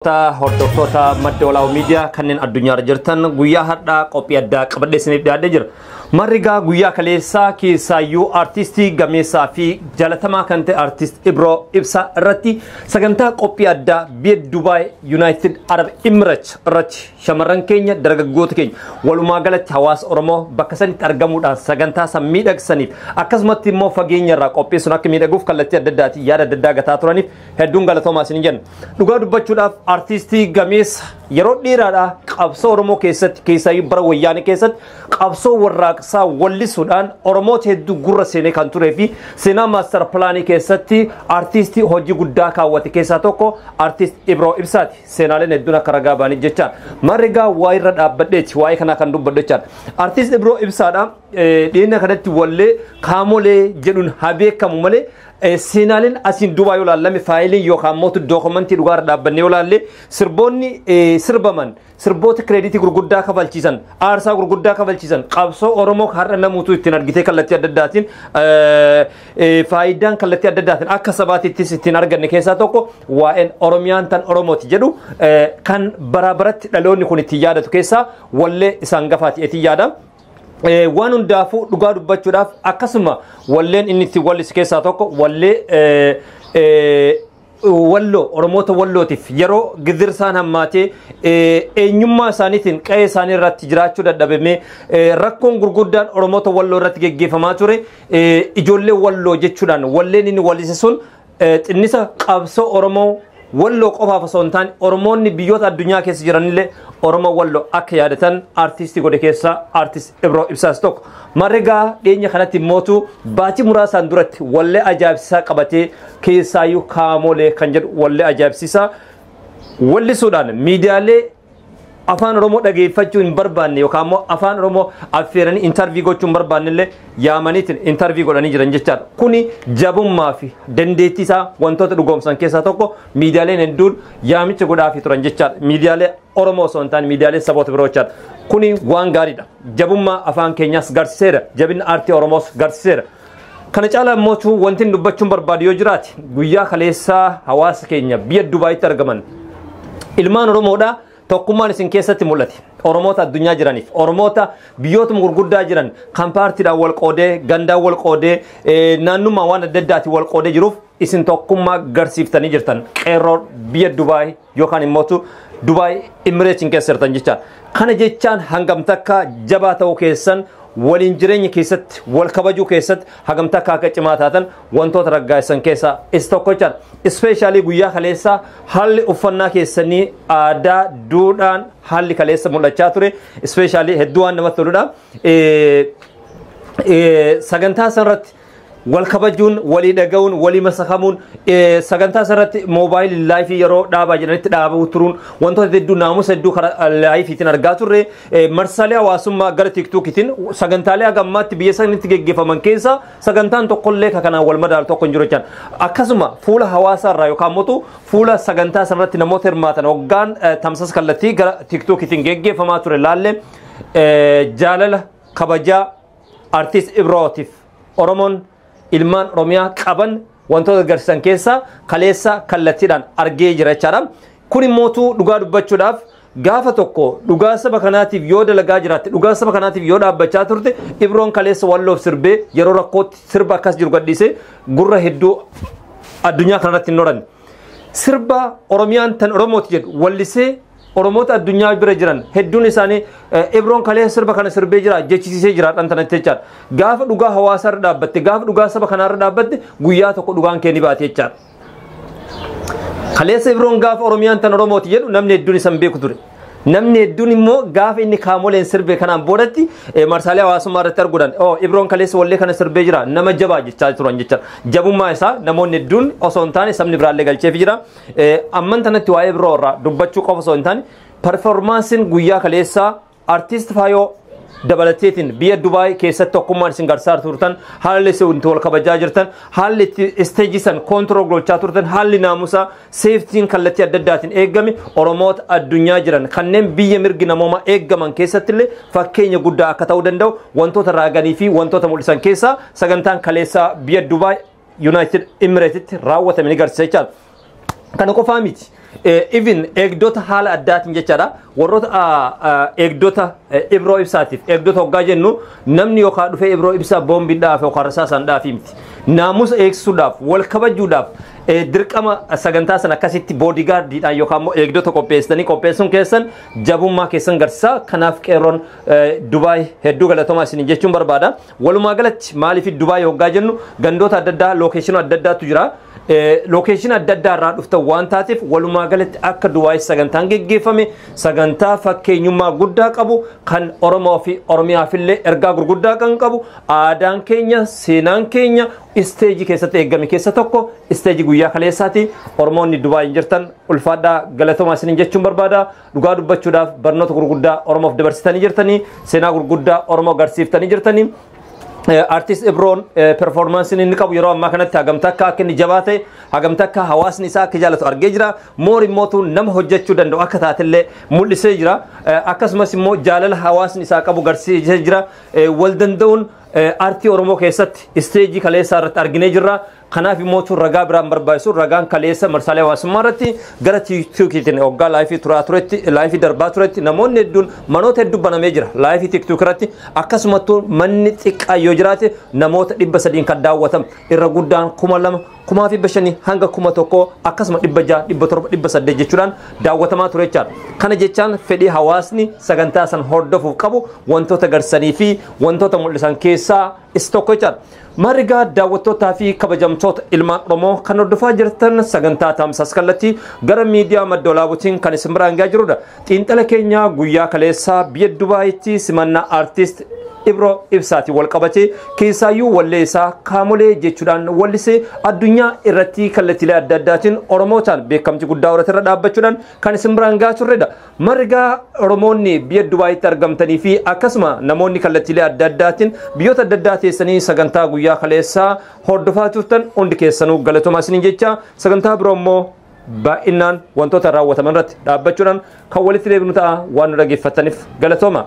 Hordoftoota Madda Walaabuu Miidiyaa kanneen addunyaarra jirtan, guyyaa har'aa qophii addaa qabadhee isiniif dhiyaadhee jira. Marrigaa guyyaa kaleessaa keessaayyuu artistii gameessaa fi jaalatamaa kan ta'e artist Ibroo Ibsaa irratti sagantaa qophii addaa biyya Dubaay, United Arab Emirates irratti shamarran keenya, dargaggoota keenya, walumaa galatti hawaasa Oromoo bakka sanitti argamuudhaan sagantaa san miidhagsaniif, akkasumatti immoo fageenya irraa qopheessuun akka miidhaguuf kallattii adda addaatiin yaada adda addaa gataa turaniif hedduun galatoomaa isin jenna. Dhugaa dubbachuudhaaf, artistii gameessa yeroo dheeraadhaa qabsoo Oromoo keessatti, keessaayyuu bara Wayyaanee keessatti qabsoo warraaqsaa wallisuudhaan Oromoota hedduu gurra seenee kan turee fi seenaa master planii keessatti artistii hojii guddaa kaawwate keessaa tokko artist Ibroo Ibsaati. Seenaaleen hedduun akka ragaa ba'anii jecha. Marrigaa waa irra dhaabbadheeti waa'ee kanaa kan dubbadhu jechaadha. Artist Ibroo Ibsaadha. Dhiyeenya kanatti wallee Kaamolee jedhuun haa beekamu malee, seenaaleen asiin duubaa yoo laallame, faayiliin yookaan immoo dookumentii dhugaarra dhaabbannee yoo laalle, sirboonni sirbaman sirboota creditii gurguddaa kafalchiisan, aarsaa gurguddaa kafalchiisan, qabsoo Oromoo har'a namuutu ittiin argitee kallattii adda addaatiin faayidaan kallattii adda addaatiin akka sabaatittis ittiin arganne keessaa tokko waa'een Oromiyaan tan Oromooti jedhu kan baraa baratti dhaloonni kun ittiin yaadatu keessaa wallee isaan gafaati ittiin yaada. Waan hundaafuu dhugaa dubbachuudhaaf, akkasuma walleen inni ittiin wallisu keessaa tokko wallee Walloo, Oromoota Wallootiif yeroo gidirsaan hammaatee eenyummaa isaaniitiin qe'ee isaanii irratti jiraachuu dadhabamee rakkoon gurguddaan Oromoota Walloo irratti geggeeffamaa ture, ijoollee Walloo jechuudhaan walleen inni wallise sun xinnisa qabsoo Oromoo Walloo qofaaf osoo hin taane Oromoonni biyyoota addunyaa keessa jiranillee Oromoo Walloo akka yaadatan artistii godhe keessaa artist Ibroo Ibsaas tokko. Marrigaa dhiyeenya kanatti mootu baatii muraasaan duratti wallee ajaa'ibsiisaa qabatee, keessaayyuu Kaamolee kan jedhu wallee ajaa'ibsiisaa wallisuudhaan miidiyaalee afaan Oromoo dhageeffachuu hin barbaanne yookaan immoo afaan Oromoo affeeranii interview gochuu hin barbaanne illee yaamaniitiin interview godhanii jiran jechaadha. Kuni jabummaa fi dandeettii isaa wantoota dhugoomsan keessaa tokko, miidiyaaleen hedduun yaamicha godhaafii turan jechaadha. Miidiyaalee Oromoo osoo hin taane miidiyaalee saboota biroo jechaadha. Kuni waan gaariidha. Jabummaa afaan keenyaas garsiiseera. Jabina aartii Oromoos garsiiseera. Kana caalaa immoo wanti dubbachuun barbaadu yoo jiraate, guyyaa kaleessaa hawaasa keenya biyya Dubaayitti argaman, ilmaan Oromoodhaa, tokkummaan isin keessatti mul'ate. Oromoota addunyaa jiraniif, Oromoota biyyoota gurguddaa jiran kan paartiidhaan wal qoodee, gandaan wal qoodee, naannummaa waan adda addaatiin wal qoodee jiruuf isin tokkummaa garsiiftanii jirtan. Qeerroo biyya Dubaay yookaan immootu Dubaay Imireetiin keessa jirtan jecha. Kana jechaan hangam takka jabaa ta'uu keessan, waliin jireenya keessatti wal kabajuu keessatti hagam takka akka cimaa taatan wantoota raggaasisan keessaa isa tokko jechaadha. Especially guyyaa kaleessaa haalli uffannaa keessanii aadaa duudhaan haalli kaleessa mul'achaa ture. Especially hedduu waan namatti toludha. Sagantaa sanarratti wal kabajuun, walii dhaga'uun, walii masakamuun, sagantaa sanarratti moobaayilii live yeroo dhaabaa jedhanitti dhaabuu turuun, wantoota hedduu naamusa hedduu karaa liveiitiin argaa turre. Marsaalee hawaasummaa gara TikTokiitiin sagantaalee hagammaatti biyya sanitti geggeeffaman keessaa sagantaan tokkollee kanaan wal madaalu tokko hin jiru jechaan. Akkasuma fuula hawaasaa irraa yookaan mootu fuula sagantaa sanarratti namoota hirmaatan hoggaan tamsas kallattii gara TikTokiitiin geggeeffamaa ture laallee, jaalala kabajaa artist Ibrootiif Oromoon ilmaan Oromiyaa qaban wantoota agarsiisan keessaa kaleessa kallattiidhaan argee jira jechaadha. Kun immootu dhugaa dubbachuudhaaf, gaafa tokko dhugaa saba kanaatiif yoo dalagaa jiraatte, dhugaa saba kanaatiif yoo dhaabbachaa turte, Ibroon kaleessa Walloof sirbee yeroo rakkootti sirba akkas jiru gadhiisee gurra hedduu addunyaa kanarratti hin horanne. Sirba Oromiyaan tan Oromooti jedhu wallisee Oromoota addunyaa bira jiran hedduun isaanii Ibroon kaleessa sirba kana sirbee jira jechisiisee jira dhantanatti jechaadha. Gaafa dhugaa hawaasaarra dhaabbatte, gaafa dhugaa saba kanaarra dhaabbatte, guyyaa tokko dhugaan kee ni baate jechaadha. Kaleessa Ibroon gaafa Oromiyaan tan Oromooti jedhu namni hedduun isan beeku ture. Namni hedduun immoo gaafa inni Kaamoleen sirbe kanaan boodatti marsaalee hawaasummaa irratti arguudhaan, "Oh, Ibroon kaleessa wallee kana sirbee jira, nama jabaa" jechaa turan jechaadha. Jabummaa isaa namoonni hedduun osoo hin taane sabni biraallee galcheef jira. Amman tanatti waa'ee Ibroo irraa dubbachuu qofa osoo hin taane, performanceiin guyyaa kaleessaa artist Faayoo dabalateetiin biyya Dubaay keessatti tokkummaan isin garsiisaa turtan, haalli isin wal kabajaa jirtan, haalli itti stage san control gochaa turtan, haalli naamusaa, safetyn kallattii adda addaatiin eegame, Oromoota addunyaa jiran kanneen biyya mirgi namoomaa eeggaman keessatti illee fakkeenya guddaa akka ta'uu danda'u wantoota raaganii fi wantoota mul'isan keessaa sagantaan kaleessaa biyya Dubaay, United Emiratesitti raawwatame ni garsiisa jechaadha. Kana qofaa miti. Even eegdota haala addaatiin jechaadha. Warroota eegdota Ibroo Ibsaatiif, eegdota hoggaa jennu namni yookaan dhufee Ibroo Ibsaa boombiin dhaafe yookaan rasaasaan dhaafi miti. Naamusa eegsisuudhaaf, wal kabajuudhaaf dirqama sagantaa sana akkasitti bodyguardiidhaan yookaan immoo eegdota qopheessitanii qopheessuun keessan jabummaa keessan garsiisa. Kanaaf qeerroon Dubaay hedduu galatoomaa isin jechuun barbaada. Walumaa galatti maaliif Dubaay hoggaa jennu gandoota adda addaa, location adda addaatu jira. Location adda addaa irraa dhuftan waan taateef, walumaa galatti akka Dubaay sagantaan geggeeffame sagantaa fakkeenyummaa guddaa qabu, kan Oromoo fi Oromiyaaf illee ergaa gurguddaa kan qabu, aadaan keenya, seenaan keenya stage keessatti eegame keessa tokko stage guyyaa kaleessaati. Oromoonni Dubaay jirtan ulfaadhaa, galatoomaa isiniin jechuun barbaada. Dhugaa dubbachuudhaaf barnoota gurguddaa Oromoof dabarsitanii jirtanii, seenaa gurguddaa Oromoo agarsiiftanii jirtanii. Artist Ibroon performanceiin inni qabu yeroo ammaa kanatti hagamta akka inni jabaa ta'e, hagamta akka hawaasni isaa akka jaalatu argee jira. Moor immootu nama hojjechuu danda'u akka taatellee mul'isee jira. Akkasumas immoo jaalala hawaasni isaa qabu garsiisee jira. Wal danda'uun aartii Oromoo keessatti stage kaleessaa irratti arginee jirra. Kanaaf immoo ragaa biraan barbaachisu, ragaan kaleessa marsaalee hawaasummaa irratti gara TikTokiitiin hoggaa live turaa turetti, live darbaa turetti, namoonni hedduun manoota hedduu banamee jira live TikTok irratti. Akkasumattuu manni xiqqaa yoo jiraate namoota 300n kan daawwatamu, irra guddaan 2000, 1500 hanga 1000, akkasuma 600, 700, 800 jechuudhaan daawwatamaa ture jechaadha. Kana jechaan fedhii hawaasni sagantaa san hordofuuf qabu wantoota garsanii fi wantoota mul'isan keessaa isa tokko jechaadha. Marigaa daawwattootaa fi kabajamtoota ilmaan Oromoo kan hordofaa jirtan sagantaa Tamsaas Kallattii gara miidiyaa Madda Olaabuutiin kan isin biraan gahaa jirudha. Xiinxala keenya guyyaa kaleessaa biyya Dubaayitti simannaa artist Ibroo Ibsaatiin wal qabatee, keessaayyuu wallee isaa kaamolee jechuudhaan wallisee addunyaa irratti kallattiilee adda addaatiin Oromootaan beekamtii guddaa horate irra dhaabbachuudhaan kan isin biraan gahaa turredha. Marigaa Oromoonni biyya Dubaayitti argamtanii fi akkasuma namoonni kallattiilee adda addaatiin biyyoota adda addaa teessanii sagantaa guyyaa kaleessaa hordofaa turtan hundi keessanuu galatoomaa isiniin jecha, sagantaa biroo immoo baay'inaan wantoota raawwataman irratti dhaabbachuudhaan kan walitti deebinu ta'a. Waan nu dhaggeeffataniif galatooma.